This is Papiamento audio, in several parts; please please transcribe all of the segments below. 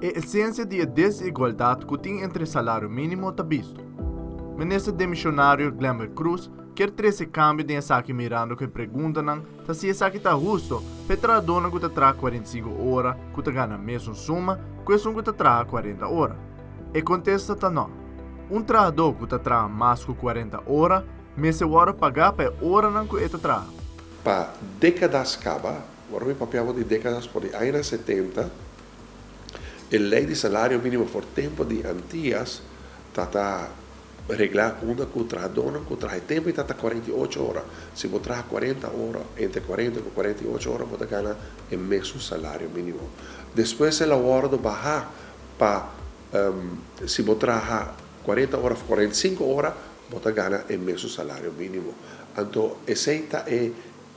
E esencia di e desigualdad cu tin entre salario minimo ta bisto. Minister demisionario Glenbert Croes kier trece cambio den esaki mirando cu e preguntanan ta si esaki ta husto pa e trahadornan cu ta traha 45 ora cu ta gana mesun suma cu esun cu ta traha 40 ora. E contesta ta no. Un trahador cu ta traha mas cu 40 ora mester wordo paga pa e oranan cu e ta traha. Pa décadas caba, ora mi papiabo di décadas por di añanan 70, e ley di salario minimo for tempo di Antillas ta ta regla unda cu trahadornan cu traha e tempo y ta ta 48 ora. Si bo traha 40 ora, entre 40 cu 48 ora bo ta gana e mesun salario minimo. Despues el a wordo baha pa si bo traha 40 ora of 45 ora bo ta gana e mesun salario minimo. Anto esey ta e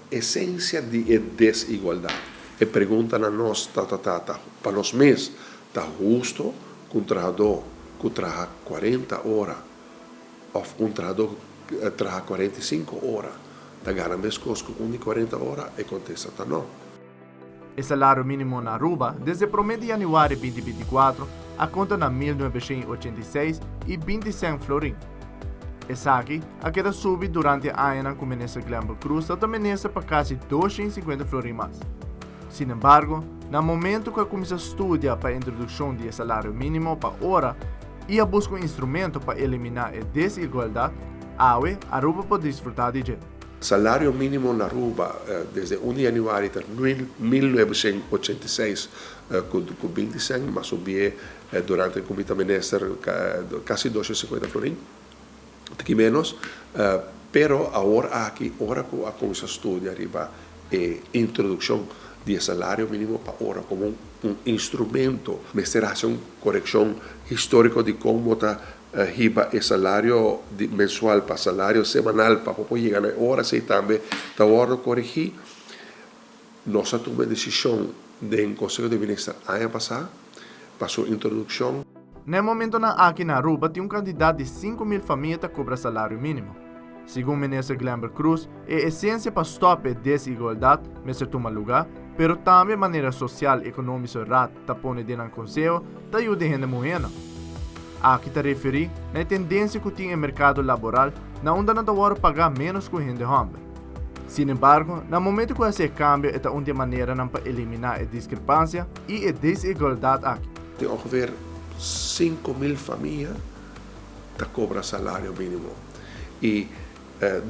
esencia di e desigualdad. E pregunta na nos ta ta ta ta pa nos mes, ta husto cu un trahador cu traha 40 ora of un trahador cu traha 45 ora ta gana mescos cu un di 40 ora? E contesta ta no. E salario minimo na Aruba desde prome di januari 2024 a conta na 1986 y 20 cent florin. Esaki a keda subi durante e añanan cu Minister Glenbert Croes ta ta minister pa casi 250 florin mas. Sin embargo, na momento cu a cuminsa studia pa e introduccion di e salario minimo pa ora y a busca un instrumento pa elimina e desigualdad, awe Aruba por disfruta di dje. Salario minimo na Aruba desde 1 di januari ta 1986 cu 20 cent, mas subi durante cu mi ta minister casi 250 florin, tiki menos, pero awor aki ora cu a cuminsa studia riba e introduccion di e salario minimo pa ora como un instrumento, mester haci un coreccion historico di con bo ta hiba e salario di mensual pa salario semanal pa bo por yega na e ora esei tambe ta wordo coregi. Nos a tuma e decision den Conseho di Minister aña pasa pa su introduccion. Na e momentonan aki na Aruba tin un kantidat di 5.000 famia ta kobra salario mínimo. Segun Minister Glenbert Croes, e esensia pa stòp e desigualdat mester tuma lugá, pero tambe manera Social Economische Raad ta pone den nan konseho ta yuda e hende muhénan. Aki ta referí na e tendensia ku tin e merkado laboral na unda nan ta wòrdu pagá ménos ku hende hòmber. Sin embargo, na momento ku hasi e kambio e ta un di e maneranan pa eliminá e diskrepansia i e desigualdat aki. Tin ongeveer 5.000 famia ta kobra salario minimo i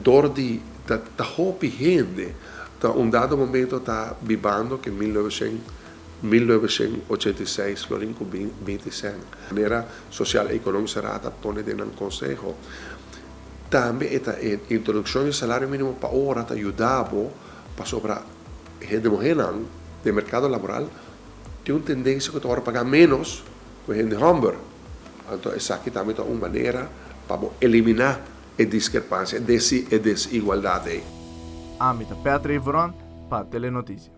dor di ta ta hopi hende ta un dado momento ta bibando ke 1986 florin ku 20 sèn. Manera Social Economische Raad a pone den nan konseho. Tambe e ta e introdukshon di salario minimo pa ora ta yuda bo pasobra hende muhénan den merkado laboral tin un tendensia ku ta wòrdu pagá ménos ku hende hòmber. Anto esaki tambe ta un manera pa bo eliminá e diskrepansia, e desigualdat ei. Ami ta Patrick Veron pa Telenoticias.